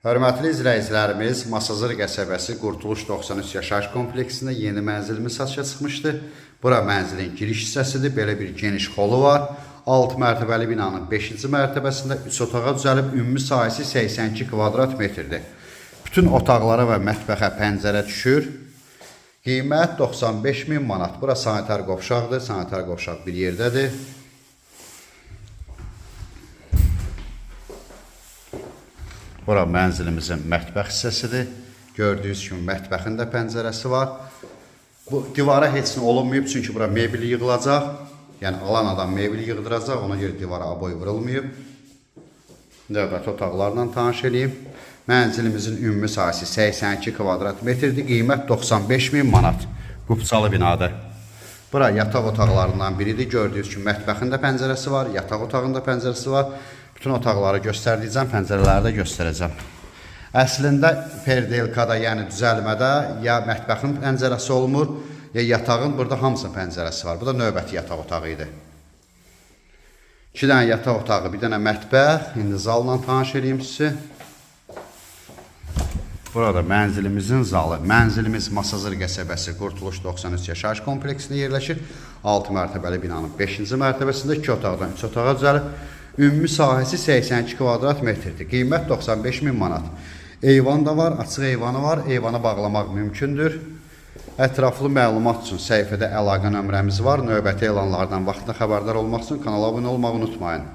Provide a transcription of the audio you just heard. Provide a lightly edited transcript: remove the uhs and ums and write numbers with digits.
Hörmətli izləyicilərimiz, Masazır qəsəbəsi Qurtuluş 93 yaşayış kompleksində yeni mənzilimiz satışa çıxmışdı. Bura mənzilin giriş hissəsidir. Belə bir geniş xolu var. 6 mərtəbəli binanın 5-ci mərtəbəsində 3 otağa düzəlib, ümumi sahəsi 82 kvadrat metrdir. Bütün otaqlara və mətbəxə pəncərə düşür. Qiymət 95 min manat. Bura sanitar qovşaqdır. Sanitar qovşaq bir yerdədir. Bura mənzilimizin mətbəx hissəsidir. Gördüyünüz kimi mətbəxin də pəncərəsi var. Bu divara heç nə olunmayıb, çünki bura mebel yığılacaq. Yəni alan adam mebel yığdıracaq, ona görə divara aboy vurulmayıb. Növbəti otaqlarla tanış eləyim. Mənzilimizin ümumi sahəsi 82 kvadrat metrdir. Qiymət 95 min manat. Qubçalı binadır. Bura yataq otaqlarından biridir. Gördüyünüz kimi mətbəxin də pəncərəsi var, yataq otağının da pəncərəsi var. Bütün otaqları göstərəcəm, pəncərələri də göstərəcəm. Əslində perdelkada, yəni düzəlmədə ya mətbəxin pəncərəsi olmur, ya yatağın, burada hamısının pəncərəsi var. Bu da növbəti yataq otağı idi. İki dənə yataq otağı, bir dənə mətbəx. İndi zalla tanış eləyim sizi. Burada mənzilimizin zalı. Mənzilimiz Masazır qəsəbəsi Qurtuluş 93 yaşayış kompleksində yerləşir. 6 mərtəbəli binanın 5-ci mərtəbəsində 2 otaqdan 3 otağa düzəlib. Ümumi sahəsi 82 kvadrat metrdir. Qiymət 95 min manat. Eyvan da var, açıq eyvanı var. Eyvanı bağlamaq mümkündür. Ətraflı məlumat üçün səhifədə əlaqə nömrəmiz var. Növbəti elanlardan vaxtında xəbərdar olmaq üçün kanala abunə olmağı unutmayın.